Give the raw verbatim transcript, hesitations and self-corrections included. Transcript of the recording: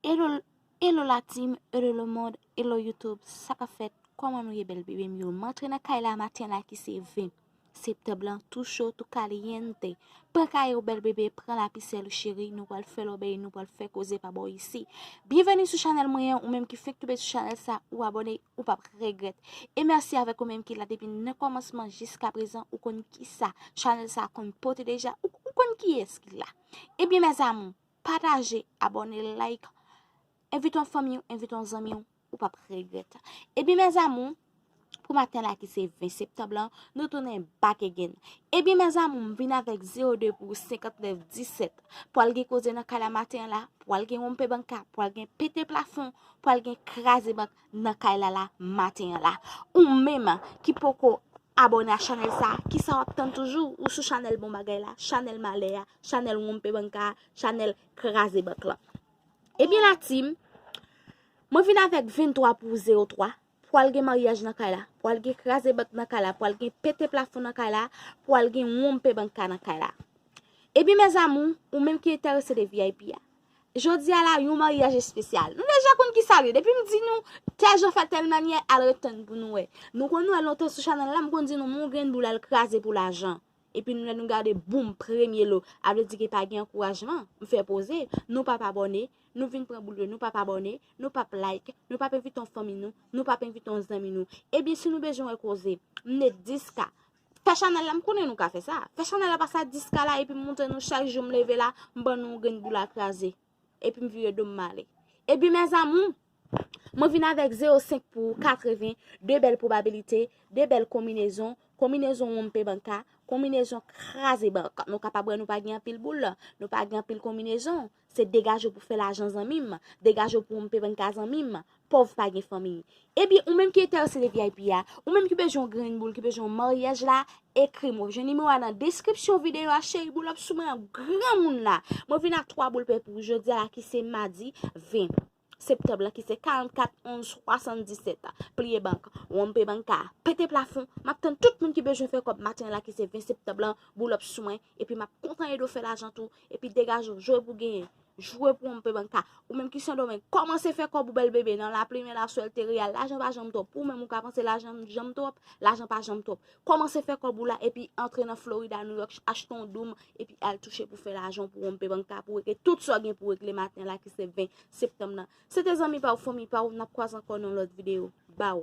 Hello, hello la team, hello le monde, hello YouTube, sa k ap fèt? Kòman nou ye, bèl bebe m yo? M antre nan kay la maten la ki se ven septanm lan, tou cho, tou kalyente. Pran kay ou, bèl bebe, pran lapisèl ou cheri, nou pral fè lòbèy, nou pral fè koze pa bò isi. Byenveni sou chanèl mwen an, ou menm ki fenk tonbe sou chanèl sa, ou abòne, ou p ap regrèt. E mèsi avèk ou menm ki la depi nan kòmansman jiska prezan, ou konn kisa chanèl sa konn pote deja, ou, ou konn kiyès ki la. Ebyen, mes amours, pataje, abòne, like, envite yon fanmi w, envite yon zanmi w, ou p ap regrèt. Ebyen, mes amours, pou maten la ki se ven septanm lan, nou tounen back again. Ebyen, mes amours, m vin avèk zewo de pou senkantnèf disèt. Pwal gen koze nan kay la maten an la, pwal gen wonpe banka, pwal gen pete plafon, pwal gen kraze bank nan kay la la maten an la. Ou menm ki poko abòne a chanèl sa, kisa w ap tann toujou? Ou sou chanèl bon bagay la, chanèl malè a, chanèl wonpe banka, chanèl kraze bank lan. Ebyen la team, mwen vin avèk venntwa pou zewo twa. Pwal gen maryaj nan kay la, pwal gen kraze bank nan kay la, pwal gen pete plafon nan kay la, pwal gen wonpe banka nan kay la. Ebyen, mes amours, ou menm ki enterese de V I P a, jodi a la, yon maryaj espesyal. Nou deja konn ki sa l ye. Depi m di nou, tèl jan fè tèl manyè, al ret tann pou nou wè. Nou konn wè lontan sou chanèl la, m konn di nou, yon grenn boul al kraze pou lajan. Epi nou, lè nou gade, boum, premye lo. A vle di ke pa gen ankourajman. M fè poze, nou p ap abòne, nou vin pran boul yo, nou p ap abòne, nou p ap like, nou p ap envite yon fanmi nou, nou p ap envite yon zanmi nou. Ebyen, si nou bezwen wè koze, m met dis ka. Fè chanèl la, m konnen nou ka fè sa. Fè chanèl la pase a dis ka la, epi m montre nou chak jou m leve la, m ban nou yon grenn boul a kraze. Epi m vire do m m ale. Ebyen, mes amours, mwen vin avèk zewo senk pou katreven, de bèl pwobabilite, de bèl konminezon, konminezon wonpe banka, konminezon kraze bank. Nou kapab wè nou pa gen anpil boul, nou pa gen anpil konminezon. Se degaje w pou fè lajan, zanmi m. Degaje w pou wonpe banka, zanmi m. Pòv pa gen fanmi. Ebyen, ou menm ki enterese de V I P a, ou menm ki bezwen yon grenn boul, ki bezwen yon maryaj la, ekri m. W ap jwenn nimewo a nan deskripsyon videyo a, cheri, boul ap sou mwen an, granmoun la. Mwen vin ak twa boul pè pou ou jodi a la ki se madi ven septanm lan ki se karannkat onz swasanndisèt. Pliye bank, wonpe banka, pete plafon. M ap tann tout moun ki bezwen fè kòb maten la ki se ven septanm lan, boul ap sou mwen, epi m ap kontan ede w fè lajan tou, epi degaje w, jwe pou genyen. Jwe pou wonpe banka. Ou menm ki Sendomeng, kòmanse fè kòb ou bèl bebe nan lapli, men laswèlte reyèl. Lajan pa janm twòp. Ou menm ou ka panse lajan janm twòp, lajan pa janm twòp. Kòmanse fè kòb ou la epi antre nan Florida, New York, achte yon doum epi al touche pou fè lajan pou wonpe banka, pou regle tout sa w gen pou regle maten la ki se ven septanm nan. Se te zanmi pa w, fanmi pa w, n ap kwaze ankò nan yon lòt videyo. Baw.